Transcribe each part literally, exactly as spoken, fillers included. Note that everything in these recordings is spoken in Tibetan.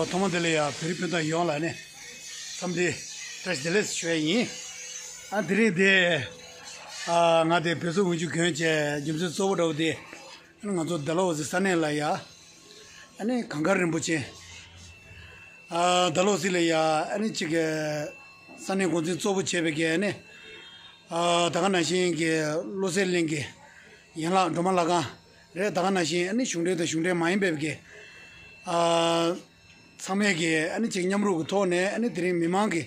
ཐོག་མ་དེ་ལ་ཡང་བོད་རིགས་སྤུན་ཟླ་ཡོངས་ལ་ནི་འཚམས་འདྲི་བཀྲ་ཤིས་བདེ་ལེགས་ཞུ་ཡ་ཡིན། ཨ་དེ་རིང་དེ་ཨ་ང་དེ་བོད་གཙོ་འོས་བསྡུ་གྱོན་བྱས་རྒྱུ་མཚན་གཙོ་བོ་འདྲ་བོ་དེ་ཨ་ནི་ང་ཚོ་ཌལ་ཧོ་སི་ས་གནས་ལ་ཡ་ཨ་ནི་གངས་དཀར་རིན་པོ་ཆེ། ཨ་ཌལ་ཧོ་སི་ལ་ཡ་ཨ་ནི་གཅིག་གི་ས་གནས་འགོ་འཛིན་གཙོ་བོ་བྱས་པའི་གི་ཨ་ནི་ཨ་ད་ག་ནང་བཞིན་གྱི་བློ་གསལ་གླིང་གི་ཡན་ལག་སྒྲོལ་མ་ལྷ་ཁང་རེད། ད་ག་ནང་བཞིན་ཨ་ནི་གཞུང་འབྲེལ་དང་གཞུང་འབྲེལ་མ་ཡིན་པའི་གི་ཨ་ཚང་མས་ཀྱི་ཨ་ནི་ཅིག་མཉམ་རུབ་ཀྱི་ཐོག་ནས་ཨ་ནི་དེ་རིང་མི་མང་གི་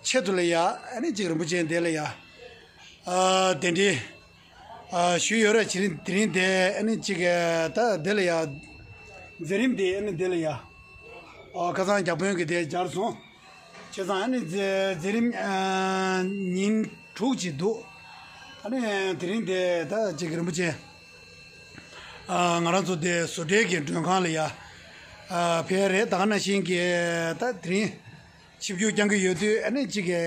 ཆེད་དུ་ལ་ཡ་ཨ་ནི་ཅིག་རིན་པོ་ཆེ་འདི་ལ་ཡ་ཨ་གདན་འདྲེན་ཨ་ཞུས་ཡོད་རེད། དེ་རིང་དེ་རིང་དེ་ཨ་ནི་ཅིག་ད་འདི་ལ་ཡ་མཛད་རིམ་དེ་ཨ་ནི་འདི་ལ་ཡ་ཨ་ཁ་སང་བརྒྱ་དཔོན་གྱི་དེ་སྦྱར་སོང་། བྱས་ཙང་ཨ་ནི་མཛད་མཛད་རིམ་ཨ་ཉིན་དྲུག་ཅིག་འདུག་ཨ་ནི་དེ་རིང་དེ་ད་ཅིག་རིན་པོ་ཆེ། ཨ་ང་རང་ཚོ་དེ་བཟོ་གྲྭའི་གི་མགྲོན་ཁང་ལ་ཡ་ཨ་ཕེབས་རེད། ད་ག་ནང་བཞིན་གྱི་ད་དེ་རིང་ཆིབས་བསྒྱུར་བསྐྱང་གི་ཡོད་དུས་ཨ་ནི་གཅིག་གི་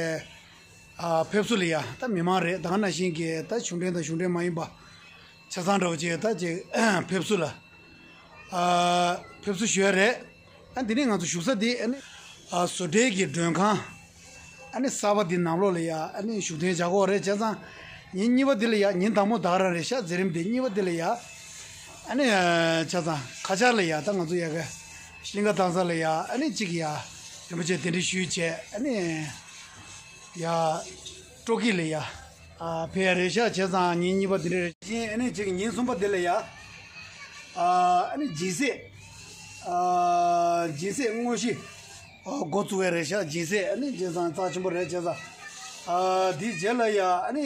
ཨ་ཕེབས་བསུ་ལ་ཡ་ད་མི་མང་རེད། ད་ག་ནང་བཞིན་གྱི་ད་གཞུང་འབྲེལ་དང་གཞུང་འབྲེལ་མ་ཡིན་པ་ཆ་ཚང་འདྲ་བོ་ཅིག་ད་ཅིག་ཕེབས་བསུ་ལ་ཨ་ཕེབས་བསུ་ཞུ་ཡ་རེད། ཨ་འདི་ནས་ང་ཚོ་བཞུགས་ས་འདི་ཨ་ནི་ཨ་བཟོ་གྲྭའི་གི་མགྲོན་ཁང་། ཨ་ནི་གསར་པ་འདི་ནང་ལོགས་ལ་ཡ་ཨ་ནི་བཞུགས་གདན་བྱ་དགོས་རེད། བྱས་ཙང་ཉིན་གཉིས་པ་འདི་ལ་ཡ་ཉིན་དང་པོ་ད་ག་རང་རེད་ཤག་མཛད་རིམ་འདི་གཉིས་པ་འདི་ལ་ཡ་ཨ་ནི་བྱས་ཙང་ཁ་ཆར་ལ་ཡ་ད་ང་ཚོ་ཡ་གི་གླིང་ག་བཏང་ས་ལ་ཡ་ཨ་ནི་གཅིག་ཡ་རིན་པོ་ཆེ་གདན་འདྲེན་ཞུས་བྱས་ཨ་ནི་ཡ་སྤྲོ་སྐྱིད་ལ་ཡ་ཨ་ཕེབས་ཡ་རེད་ཤག་བྱས་ཙང་ཉིན་གཉིས་པ་འདི་འདྲ་རེད། ཨ་ནི་གཅིག་ཉིན་གསུམ་པ་འདི་ལ་ཡ་ཨ་ནི་སྦྱིན་སྲེག་ཨ་སྦྱིན་སྲེག་དངོས་གཞི། ཨ་འགོ་བཙུགས་པའི་རེད་ཤག་སྦྱིན་སྲེག་ཨ་ནི་བྱས་ཙང་རྩ་ཆེན་པོ་རེད། བྱས་ཙང་ཨ་དེའི་རྗེས་ལ་ཡ་ཨ་ནི་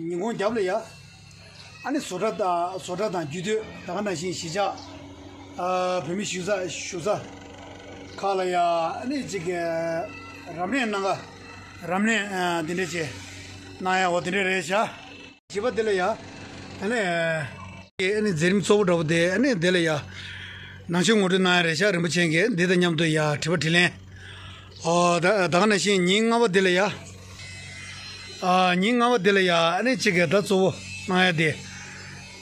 ཉིན་གུང་རྒྱབ་ལ་ཡ་ཨ་ནི་བཟོ་གྲྭ་དང་བཟོ་གྲྭ་དང་རྒྱུད་སྟོད་ད་ག་ནང་བཞིན་གཞིས་ཆགས་ཨ་བོད་མི་བཞུགས་ས་བཞུགས་ས་ཁག་ལ་ཡ་ཨ་ནི་གཅིག་གི་རབ་གནས་གནང་ག་རབ་གནས་ཨ་འདི་འདྲ་བྱས་གནང་ཡ་འོ་དེ་འདྲ་རེད་ཤག་བཞི་པ་དེ་ལ་ཡ། ཨ་ནི། ཨ་ནི་མཛད་རིམ་གཙོ་བོ་འདྲ་བོ་དེ་ཨ་ནི་དེ་ལ་ཡ། ནང་ཆོས་ངོ་སྤྲོད་གནང་ཡ་རེད་ཤག་རིན་པོ་ཆེ་གིས་འདི་དང་མཉམ་དུ་ཡ་དྲི་བ་དྲིས་ལན། ཨོ་ད་ད་ག་ནང་བཞིན་ཉིན་ལྔ་པ་དེ་ལ་ཡ། ཨ་ཉིན་ལྔ་པ་དེ་ལ་ཡ་ཨ་ནི་གཅིག་གིས་ད་གཙོ་བོ་གནང་ཡ་དེ། བྱེད་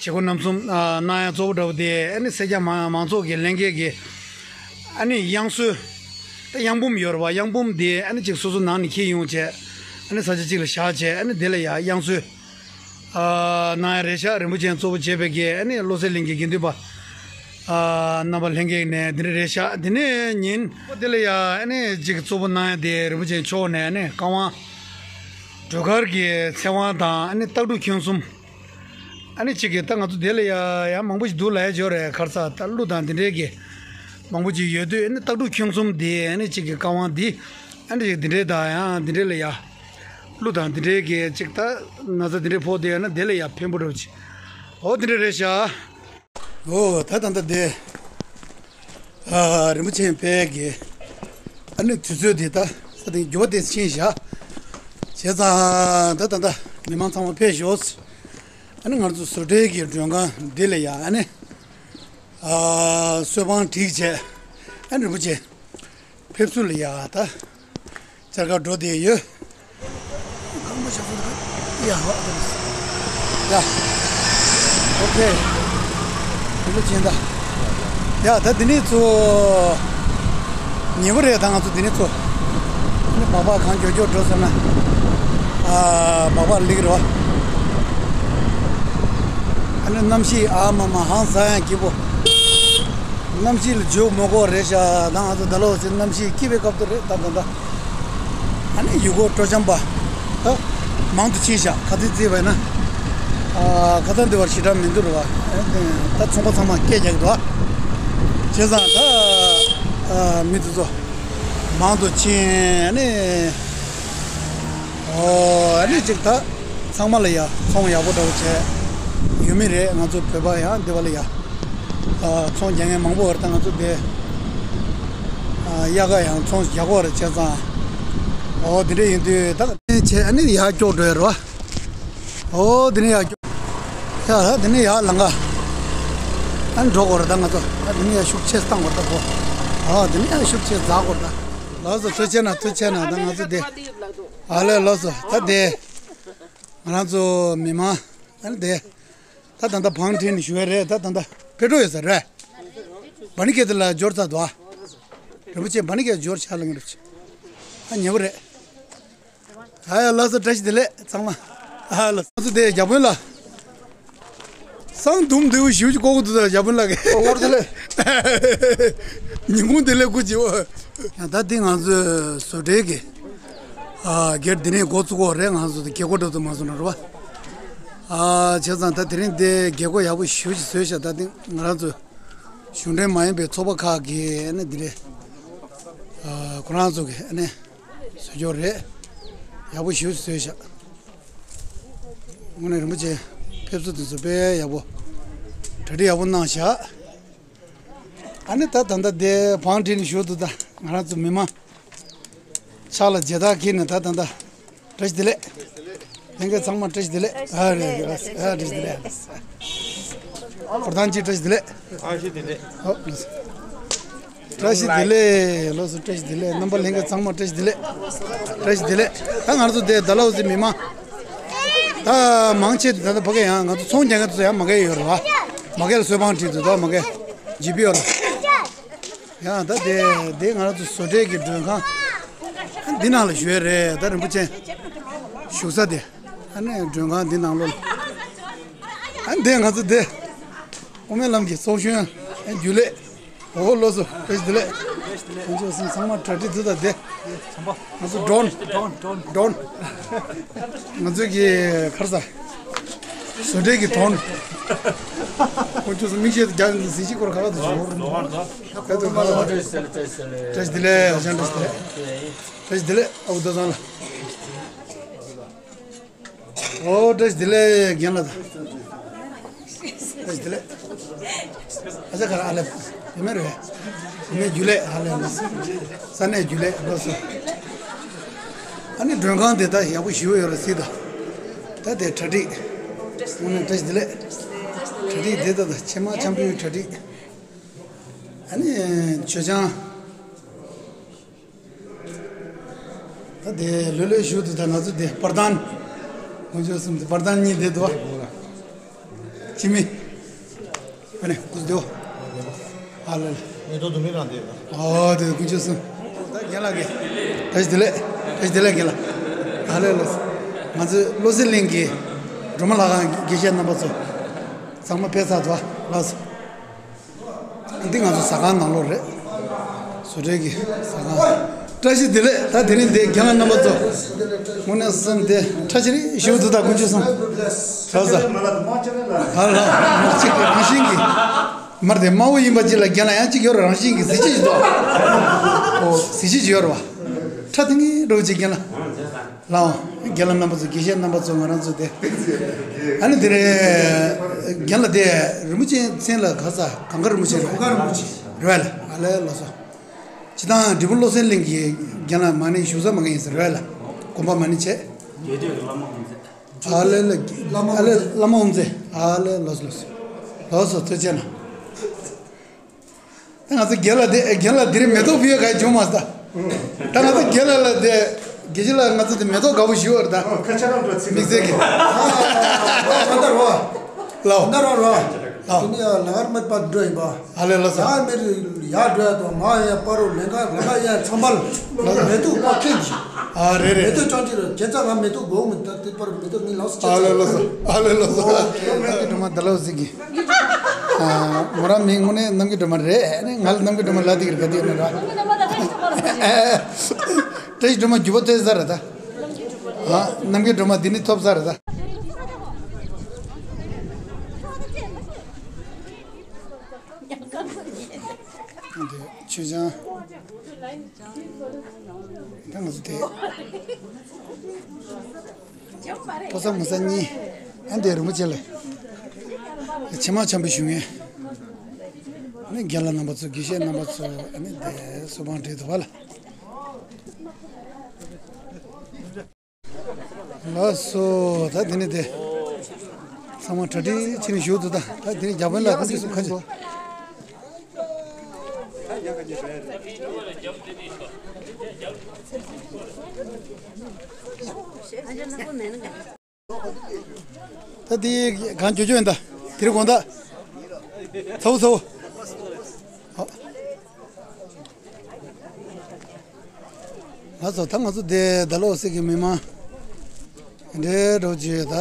སྒོ་རྣམ་གསུམ་ཨ་གནང་ཡ་གཙོ་བོ་འདྲ་བོ་དེ་ཨ་ནི་སེར་སྐྱ་མང་མང་ཚོགས་ཀྱི་ལྷན་རྒྱས་ཀྱི་ཨ་ནི་དབྱངས་གསོལ། ད་དབྱངས་འབུམ་ཡོད་རེད་བ། དབྱངས་འབུམ་དེ་ཨ་ནི་གཅིག་སོ་སོ་ནང་ནས་འཁྱེར་ཡོང་བྱས་ཨ་ནི་ས་ཆ་གཅིག་ལ་བཞག་བྱས་ཨ་ནི་དེ་ལ་ཡ་དབྱངས་གསོལ། ཨ་གནང་ཡ་རེད་ཤག་རིན་པོ་ཆེ་གཙོ་བོ་བྱས་པའི་གི་ཨ་ནི་བློ་གསལ་གླིང་གི་དགེ་འདུན་པ། ཨ་རྣམ་པ་ལྷན་རྒྱས་ནས་འདི་འདྲ་རེད་ཤག་དེ་ནས་ཉིན་དེ་ལ་ཡ་ཨ་ནི་གཅིག་གཙོ་བོ་གནང་ཡ་དེ་རིན་པོ་ཆེ་མཆོག་ནས་ཨ་ནི་བཀའ་དབང་སྒྲོལ་དཀར་གྱི་ཚེ་དབང་དང་ཨ་ནི་སྟག་ཕྲུག་ཁྱོད་གསུམ། ཨ་ནི་གཅིག་གིས་ད་ང་ཚོ་དེ་ལ་ཡ་ཡ་མང་པོ་ཞིག་འདུག་ལབ་ཡ་ཅིག་ཡོད་རེད། ཁ་སང་ད་གླུ་དང་དེ་འདྲའི་གི་མང་པོ་ཅིག་ཡོད་དུས་ཨ་ནི་སྟག་ཕྲུག་ཁྱོད་གསུམ་དེ་ཨ་ནི་གཅིག་གི་བཀའ་དབང་འདི་ཨ་ནི་གཅིག་དེ་འདྲའི་དང་ཡང་དེ་འདྲའི་ལ་ཡ་གླུ་དང་དེ་འདྲའི་གི་གཅིག་ད་ན་ཚ་དེ་འདྲའི་ཕོག་དུས་ཨ་ནི་དེ་ལ་ཡ་ཕན་པོ་འདྲ་བོ་ཅིག་འོ་དེ་འདྲ་རེད་ཤག་འོ་ད་ད་ད་དེ། ཨ་རིན་པོ་ཆེ་ཕེབས་ཀྱི་ཨ་ནི་དུས་ཚོད་དེ་ད་ས་སྟེང་འགྱུར་བ་དེ་ཕྱིན་བཞག་བྱས་ཙང་ད་ད་ད་མི་མང་ཚང་མ་ཕེབས་ཤོག་ཨ་ནི་ང་ཚོ་བཟོ་གྲྭའི་གི་མགྲོན་ཁང་འདི་ལ་ཡ་ཨ་ནི་ཨ་གསོལ་དཔང་བསྒྲིགས་བྱས་ཨ་ནི་རིན་པོ་ཆེ་ཕེབས་བསུ་ལ་ཡ་ད། བཅར་ག་འགྲོ་བསྡད་ཡོད། ཡ། ཨོ་ཁེ། དེ་ལོ་ཅན་ད། ཡ་ད་འདི་ནས་ཚུར། ཉེ་པོ་རེད་ད་ང་ཚོ་འདི་ནས་ཚུར། ཨ་ནི་སྦག་སྦག་གང་མགྱོགས་མགྱོགས་འགྲོ་ཟེར་ན། ཨ་སྦག་སྦག་སླེབས་ཀྱི་རེད་བ། ཨ་ནི་གནམ་གཤིས་ཨ་མ་མ་ཧང་སང་ཡང་སྐྱིད་པོ། གནམ་གཤིས་ལ་འཇུག་མི་དགོས་རེད་ཤག་ད་ང་ཚོ་ད་ལོ་ཟེར་གནམ་གཤིས་སྐྱིད་པའི་སྐབས་དེ་རེད་ད་ད་ད། ཨ་ནི་ཡུལ་སྐོར་སྤྲོ་འཆམ་པ། ད་མང་དུ་ཕྱིན་ཤག་ཁ་ཚིག་བརྩིས་པས་ན། ཨ་ཁ་སང་འདི་བར་ཞེ་དྲག་མི་འདུག་རེད་བ། ཨ་ནི་ད་ཚོང་པ་ཚང་མ་སྐད་རྒྱག་གི་འདུག་བ། བྱས་ཙང་ད་ཨ་མི་དེ་ཚོ་མང་དུ་ཕྱིན་ཨ་ནི། ཨོ་ཨ་ནི་ཅིག་ད་ཚང་མ་ལ་ཡ་ཚོང་ཡག་པོ་འདྲ་བོ་བྱས་ཡོད་མི་རེད། ང་ཚོ་བོད་པ་ཡང་འདི་བ་ལ་ཡ་ཨ་ཚོང་རྒྱག་མཁན་མང་པོ་བར་ད་ང་ཚོ་དེ་ཨ་དབྱར་ཁ་ཡང་ཚོང་རྒྱག་གོ་རེད། བྱས་ཙང་ཨོ་དེ་འདྲ་ཡིན་དུས་ད་བྱས་ཨ་ནི་ཡར་སྐྱོག་འགྲོ་ཡ་རེད་བ། ཨོ་དེ་ནས་ཡར་སྐྱོག་ཡ་ད་དེ་ནས་ཡར་ལང་ག་ཨ་ནི་འགྲོ་གོ་རེད། ད་ང་ཚོ་ད་དེ་ནས་ཡར་ཤུགས་ཆེ་བཏང་གོ་རེད་ད་གོ་ཨོ་དེ་ནས་ཡར་ཤུགས་ཆེ་འཛེག་གོ་རེད་ད། ལགས་སོ་ཐུགས་རྗེ་གནང་ཐུགས་རྗེ་གནང་། ད་ང་ཚོ་དེ། ཨ་ལས་ལགས་སོ་ད་དེ། ང་རང་ཚོ་མི་མང་ཨ་ནི་དེ། ད་ད་ལྟ་བང་བསྒྲིགས་ནས་བཞུགས་ཡ་རེད། ད་ད་ལྟ་ཕེབས་འགྲོ་ཡོད་ས་རེད། བ་ནི་ཁེ་དེ་ལ་འབྱོར་ཚར་འདུག་ཨ། རིན་པོ་ཆེ་བ་ནི་ཀྱང་འབྱོར་ཆགས་ལ་ངེས་རེད། ཨ་ཉེ་པོ་རེད། ཨ་ཡ་ལགས་སོ། བཀྲ་ཤིས་བདེ་ལེགས་ཚང་མ། ཨ་ལགས་སོ། ང་ཚོ་དེ་རྒྱ་དཔོན་ལ། སང་དུམ་འདི་བོ་ཞིབ་ཅིག་ལྐོག་གུ་འདུག་ད་རྒྱ་དཔོན་ལགས་ཀྱི། ཨོ་དེ་ལེ། ཉིན་གུང་དེ་ལས་སྐུ་མཁྱེན་པ། ཡང་ད་འདི་ང་ཚོའི་བཟོ་གྲྭའི་གི། ཨ་སྒེར་འདི་ནས་འགོ་བཙུགས་ཀྱི་ཡོད་རེད། ང་ཚོ་དེ་རྒྱལ་སྒོ་འགྲོ་ཐུབ་མ་སོང་ན་རེད་པ། ཨ་བྱས་ཙང་ད་དེ་རིང་དེ་རྒྱལ་སྒོ་ཡག་པོ་ཞེ་པོ་ཅིག་བཟོས་ཤག་ད་དེ་ང་རང་ཚོ་གཞུང་འབྲེལ་མ་ཡིན་པའི་ཚོགས་པ་ཁག་གིས་ཨ་ནི་འདི་རེད། ཨ་ཁོ་རང་ཚོ་གིས་ཨ་ནི་བཟོས་ཀྱི་ཡོད་རེད། ཡག་པོ་ཞེ་པོ་ཅིག་བཟོས་ཤག་དངོས་གནས་རིན་པོ་ཆེ་ཕེབས་བསུ་དེ་ཚོ་དཔེ་ཡག་པོ་གྲ་སྒྲིག་ཡག་པོ་གནང་ཤག་ཨ་ནི་ད་ད་ལྟ་དེ་བང་བསྒྲིགས་ནས་བཞུགས་འདུག་ད་ང་རང་ཚོ་མི་མང་ཕྱག་ལ་མཇལ་དར་འཁྱེར་ནས་ད་ད་ལྟ། བཀྲ་ཤིས་བདེ་ལེགས། ལྷན་རྒྱས་ཚང་མ་བཀྲ་ཤིས་བདེ་ལེགས། ཨ་རེད་རེད། ཨ་བཀྲ་ཤིས་བདེ་ལེགས། ཧོར་ཐང་གཅིག་བཀྲ་ཤིས་བདེ་ལེགས། ཨ་ཤི་བདེ་ལེགས། ཨོ། བཀྲ་ཤིས་བདེ་ལེགས། ལགས་སོ། བཀྲ་ཤིས་བདེ་ལེགས། རྣམ་པ་ལྷན་རྒྱས་ཚང་མ་བཀྲ་ཤིས་བདེ་ལེགས། བཀྲ་ཤིས་བདེ་ལེགས། ད་ང་ཚོ་དེ་ཌལ་ཧོ་སི་མི་མང་། ད་མང་ཆེ་ད་ལྟ་ཕ་གི་ཡང་ང་ཚོ་ཚོང་རྒྱག་མཁན་ཚོ་ཡང་མ་གི་ཡོད་རེད་པ། མ་གི་ལ་གསོལ་ཕང་བྲིས་འདུག་ད་མ་གི་ཇི་པི་ཡོད་རེད། ཡང་ད་དེ་དེ་ང་རང་ཚོ་བཟོ་གྲྭའི་གི་མགྲོན་ཁང་། འདི་ནང་ལ་བཞུགས་རེད། ད་རིན་པོ་ཆེ་བཞུགས་ས་དེ། ཨ་ནི་མགྲོན་ཁང་འདི་ནང་ལོགས་ལ། ཨ་ནི་དེ་ང་ཚོ་དེ་དབུ་མའི་ལམ་གྱི་ཚོགས་གཞོན་རྒྱུན་ལས། འོ་ལགས་སོ། བཀྲ་ཤིས་བདེ་ལེགས། དཀོན་མཆོག་གསུམ་ཚང་མ་གྲ་སྒྲིག་འདུག་ད་དེ། ང་ཚོ་ཌོན། ཌོན། ཌོན། ང་ཚོའི་གི་ཁར་ས། བཟོ་གྲྭའི་གི་དོན། དཀོན་མཆོག་གསུམ་མིག་ཤེལ་རྒྱག་གཟི་བརྗིད་སྐོར་ག་པར་དུ་བྱུང་། བཀྲ་ཤིས་བདེ་ལེགས། ཨ་ཅག་བཀྲ་ཤིས་བདེ་ལེགས། བཀྲ་ཤིས་བདེ་ལེགས། ཨ་བུ་ཏོ་ཚང་ལ། ཨོ་བཀྲ་ཤིས་བདེ་ལེགས་རྒན་ལགས། བཀྲ་ཤིས་བདེ་ལེགས། ཨ་ཅག་ག་ར་ཨ་ལེ། ཡིན་ནི་རེད། ཡིན་ནི་རྒྱུན་ལས་ཨ་ལེ་ལགས། ས་གནས་རྒྱུན་ལས་ལགས་སོ། ཨ་ནི་མགྲོན་ཁང་དེ་ད་ཡག་པོ་ཞེ་པོ་ཡོད་རེད་ཟེར་ད། ད་དེ་གྲ་སྒྲིག་དངོས་གནས་བཀྲ་ཤིས་བདེ་ལེགས། གྲ་སྒྲིག་དེ་ད་ད་ཕྱེ་མ་འཆམ་པོའི་གྲ་སྒྲིག་ཨ་ནི་མཆོད་ཆང་། ད་དེ་ལྷོད་ལྷོད་བཞུགས་འདུག་ད་ང་ཚོ་དེ་པར་དང་། དཀོན་མཆོག་གསུམ་དེ་པར་དང་གཉིས་བསྡད་འདུག་པ། ཅི་མི། ཨ་ནི་སྐུ་ཚེ་བདེ་པོ། ཨ་ལ་ལ། ངེད་ཚོ་དུ་མི་རང་བསྡད་པ། ཨོ་དེ་དཀོན་མཆོག་གསུམ། ད་རྒན་ལགས་ཀྱིས། བཀྲ་ཤིས་བདེ་ལེགས། བཀྲ་ཤིས་བདེ་ལེགས་རྒན་ལགས། ཨ་ལ་ལ། ང་ཚོ་བློ་གསལ་གླིང་གི་སྒྲོལ་མ་ལྷ་ཁང་དགེ་བཤེས་རྣམ་པ་ཚོ། ཚང་མ་ཕེབས་ཚར་འདུག་པ་ལགས་སོ། འདི་ང་ཚོ་ཟ་ཁང་ནང་ལོགས་རེད། བཟོ་གྲྭའི་གི་ཟ་ཁང་། བཀྲ་ཤིས་བདེ་ལེགས། ད་དེ་རིང་འདི་རྒན་ལགས་རྣམ་པ་ཚོ། དངོས་གནས་སེམས་དེ་ཁྲ་ཆེ་རེ་ཞུ་འདུག་ད་དཀོན་མཆོག་གསུམ། ལགས་སོ། ཧ་ལ་མ་གཅིག་རང་བཞིན་གྱི། མར་དེ་དམར་པོ་ཡིན་པ་གཅིག་ལ་རྒན་ལགས་ཡང་གཅིག་ཡོད་རང་བཞིན་གྱི་གཟི་བརྗིད་ཅིག་འདུག་ཨོ་གཟི་བརྗིད་ཅིག་ཡོད་རེད་པ། ཁྲ་དེ་ངའི་འགྲོ་གཅིག་རྒན་ལགས། ལའོ། རྒན་ལགས་རྣམ་པ་ཚོ་དགེ་བཤེས་རྣམ་པ་ཚོ་ང་རང་ཚོ་དེ། ཨ་ནི་དེ་རེད། རྒན་ལགས་དེ་རིན་པོ་ཆེ་མཚན་ལ་ག་ས་གངས་དཀར་རིན་པོ་ཆེ་རེད། གངས་དཀར་རིན་པོ་ཆེ། རེད་པ་ལགས། ཨ་ལས་ལགས་སོ། སྤྱིར་བཏང་འབྲས་སྤུངས་བློ་གསལ་གླིང་གི་རྒན་ལགས་མ་ཎི་བཞུགས་ས་མ་གི་ཡིན་ས་རེད་པ་ལགས། དགོན་པ་མ་ཎི་བྱས། རྒྱས་སྤྲོས་ཀྱི་བླ་མ་དབུ་མཛད། ཨ་ལས་ལགས། བླ་མ། ཨ་ལས་བླ་མ་དབུ་མཛད། ཨ་ལས་ལགས་སོ་ལགས་སོ། ལགས་སོ་ཐུགས་རྗེ་གནང་། ད་ང་ཚོ་རྒན་ལགས་དེ་རྒན་ལགས་དེ་རིང་མེ་ཏོག་ཕུལ་ཡ་ག་ཡེ་བྱུང་མ་སོང་ད། ད་ང་ཚོ་རྒན་ལགས་ལ་དེ་དགེ་བཤེས་ལགས་ང་ཚོ་དེ་མེ་ཏོག་དགའ་པོ་ཞུ་བར་ད། ཁ་ཆ་རང་འགྲོ་ཚིག་དམིགས་བསལ་གྱི། ད་ད་རོ། ལའོ། ད་རོ་རོ། ལའོ། དེ་ནི་ལ་གར་མེད་པར་འགྲོ་ཡིན་པ། ཨ་ལས་ལགས་སོ། ཡ་མེ་རི་ཡ་འགྲོ་ཡ་དང་མ་ཡ་པ་རོ་ལེན་ག་ལ་ག་ཡ་ཚང་མ་ལ་མེ་ཏོག་པ་ཁེངས་ཀྱི། ཨ་རེད་རེད། མེ་ཏོག་ཅང་ཅི་རེད་ཁྱེད་ཚ་ང་མེ་ཏོག་དགོས་མི་ད་དེ་པར་མེ་ཏོག་མི་ལགས་སོ། ཨ་ལས་ལགས་སོ། ཨ་ལས་ལགས་སོ། ཨོ་ཁེ། ང་གི་སྒྲོལ་མ་ད་ལོ་ཟིག་གི། ཨ། མོ་རང་མིང་དངོས་གནས་རྣམ་རྒྱལ་སྒྲོལ་མ་རེད། ཨ་ནི་ང་ལ་རྣམ་རྒྱལ་སྒྲོལ་མ་ལབ་དེ་གི་རེད་ག་དེ་ཡིན་ན་ར། བཀྲ་ཤིས་སྒྲོལ་མ་རྒྱུད་པ་ཐོས་ས་རེད་ད། ཨ། རྣམ་རྒྱལ་སྒྲོལ་མ་འདི་ནི་ཐོབ་ས་རེད་ད། འདི་མཆོད་ཆང་། ད་ང་ཚོ་དེ། ཕོ་གསར་མོ་གསར་གཉིས། ཨ་འདི་རིན་པོ་ཆེ་ལ། ཕྱེ་མར་འཆམ་པོ་ཞུ་མཁན། ཨ་ནི་རྒན་ལགས་རྣམ་པ་ཚོ་དགེ་བཤེས་རྣམ་པ་ཚོ་ཨ་ནི་དེ་གསོལ་ཕང་སྤྲད་འདུག་པ་ལགས། ལགས་སོ། ད་དེ་ནི་དེ། ཚང་མ་གྲ་སྒྲིག་བྱས་ནས་བཞུགས་འདུག་ད། ད་དེ་ནི་རྒྱ་དཔོན་ལགས་ཁོང་ཚོ་ཁ་ཆེ། ད་དེ་གང་ཅོ་ཅོ་ཡིན་ད། དེ་རིང་དགོང་དག་ཚ་བོ་ཚ་བོ། ཨོ། ལགས་སོ། ད་ང་ཚོ་འདི་ཌལ་ཧོ་སི་གི་མི་མང་འདྲེ་འགྲོ་རྒྱུ་ད་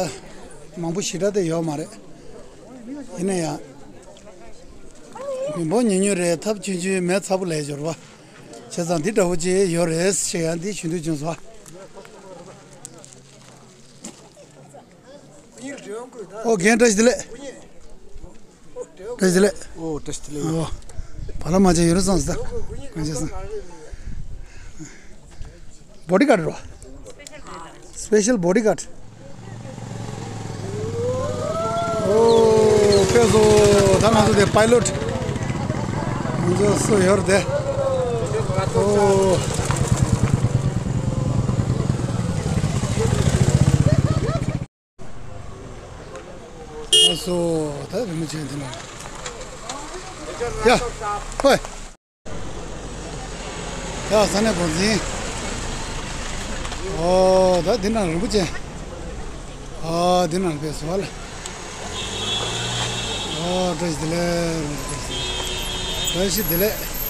མང་པོ་ཞེ་དྲག་དེ་ཡོད་མ་རེད། ཡིན་ན་ཡང་མི་འབོར་ཉུང་ཉུང་རེད། ཐབས་ཆུང་ཆུང་མེད་ཚ་པོ་ལས་སྦྱོར་བ། བྱས་ཙང་འདི་འདྲ་བོ་ཅིག་ཡོད་རེད་ཞེས་ཡང་འདི་ཞུ་འདོད་བྱུང་སོང་། ཨོ་རྒན་བཀྲ་ཤིས་བདེ་ལེགས། བཀྲ་ཤིས་བདེ་ལེགས། ཨོ་བཀྲ་ཤིས་བདེ་ལེགས། ཨོ་བ་ལ་མ་བྱས་ཡོད་རེད་བསམ་སོང་། གང་བྱས་སོང་། བོ་ཌི་གཱཌ་རོ། སི་པེ་ཤལ་བོ་ཌི་གཱཌ། ཨོ་ཕེབས་སོང་། ད་ང་ཚོ་དེ་པའི་ལོཊ་ང་ཚོ་སུ་ཡོད་རེད་དེ། ཨོ། ཨ་སོ། ད་རིན་པོ་ཆེ་འདི་ན། ཡ། ཧོꯏ། ད་ས་གནས་འགོ་འཛིན། ཨོ་ད་འདི་ན་རིན་པོ་ཆེ། ཨ་འདི་ན་ཕེབས་སོང་བ་ལ། ཨོ་བཀྲ་ཤིས་བདེ་ལེགས། བཀྲ་ཤིས་བདེ་ལེགས།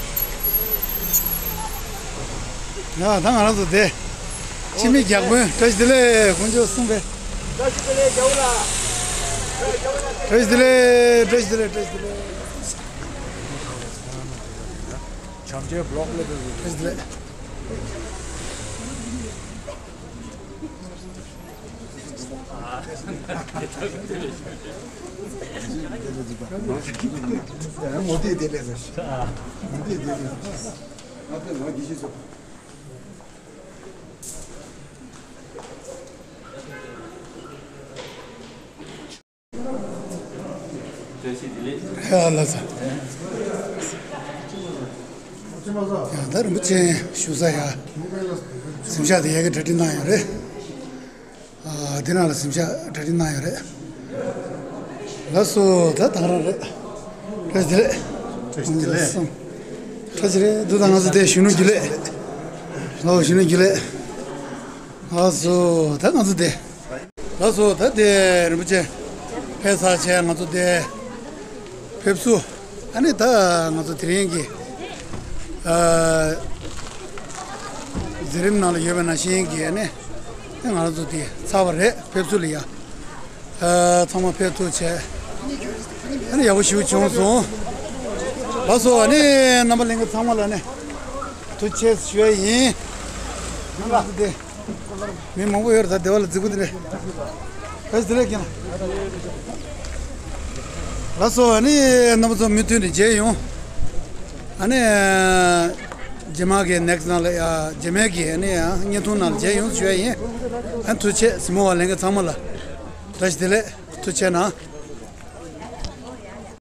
ཡ་ད་ང་རང་ཚོ་དེ། འཆི་མེད་རྒྱལ་པོ་བཀྲ་ཤིས་བདེ་ལེགས་དཀོན་མཆོག་གསུམ་པས། བཀྲ་ཤིས་བདེ་ལེགས། བཀྲ་ཤིས་བདེ་ལེགས། བཀྲ་ཤིས་བདེ་ལེགས། བཀྲ་ཤིས་བདེ་ལེགས། བྱམས་བརྩེའི་བློ་ལ་བཀྲ་ཤིས་བདེ་ལེགས། ཡ་ལགས་སོ། ཡ་ད་རིན་པོ་ཆེ་བཞུགས་ས་ཡ། གཟིམ་ཤག་དེ་ཡ་གི་གྲ་སྒྲིག་གནང་ཡོད་རེད། ཨ་དེ་ནང་ལ་གཟིམ་ཤག་གྲ་སྒྲིག་གནང་ཡོད་རེད། ལགས་སོ། ད་ད་ག་རང་རེད། བཀྲ་ཤིས་བདེ་ལེགས། བཀྲ་ཤིས་བདེ་ལེགས། བཀྲ་ཤིས་རེད་འདུག་ད་ང་ཚོ་དེ་གཞོན་ནུ་རྒྱུན་ལས། ལགས་གཞོན་ནུ་རྒྱུན་ལས། ལགས་སོ། ད་ང་ཚོ་དེ། ལགས་སོ། ད་དེ་རིན་པོ་ཆེ་ཕེབས་ཚར་བྱས་ང་ཚོ་དེ་ཕེབས་བསུ། ཨ་ནི་ད་ང་ཚོ་དེ་རིང་གི་ཨ་མཛད་རིམ་ནང་ལ་ཡོད་པ་ནང་བཞིན་གྱི་ཨ་ནི་ང་ཚོ་དེ་ཚར་བ་རེད། ཕེབས་བསུ་ལ་ཡ་ཨ་ཚང་མ་ཕེབས་ཐུབ་བྱས། ཨ་ནི་ཡག་པོ་ཞིག་བྱུང་སོང་། ལགས་སོ། ཨ་ནི་རྣམ་པ་ལྷན་རྒྱས་ཚང་མ་ལ་ནི་ཐུགས་རྗེ་ཆེ་ཞུ་ཡ་ཡིན། ང་ཚོ་དེ། མི་མང་པོ་ཡོད་རེད། ད་སྡེ་བ་ལ་རྫིག་པོ་དེ་རེད། བཀྲ་ཤིས་བདེ་ལེགས་རྒན། ལགས་སོ། ཨ་ནི་རྣམ་པ་ཚོ་མུ་མཐུད་ནས་མཇལ་ཡོང་། ཨ་ནི་རྗེས་མ་གི་ནེག་སི་ནང་ལ་ཡ་རྗེས་མའི་གི་ཨ་ནི་ཡ་བརྙན་ཐུང་ནང་ལ་མཇལ་ཡོང་ཞུ་ཡ་ཡིན། ཨ་ཐུགས་རྗེ་ཆེ། གཟིགས་མོ་བ་ལྷན་རྒྱས་ཚང་མ་ལ་བཀྲ་ཤིས་བདེ་ལེགས། ཐུགས་རྗེ་གནང་།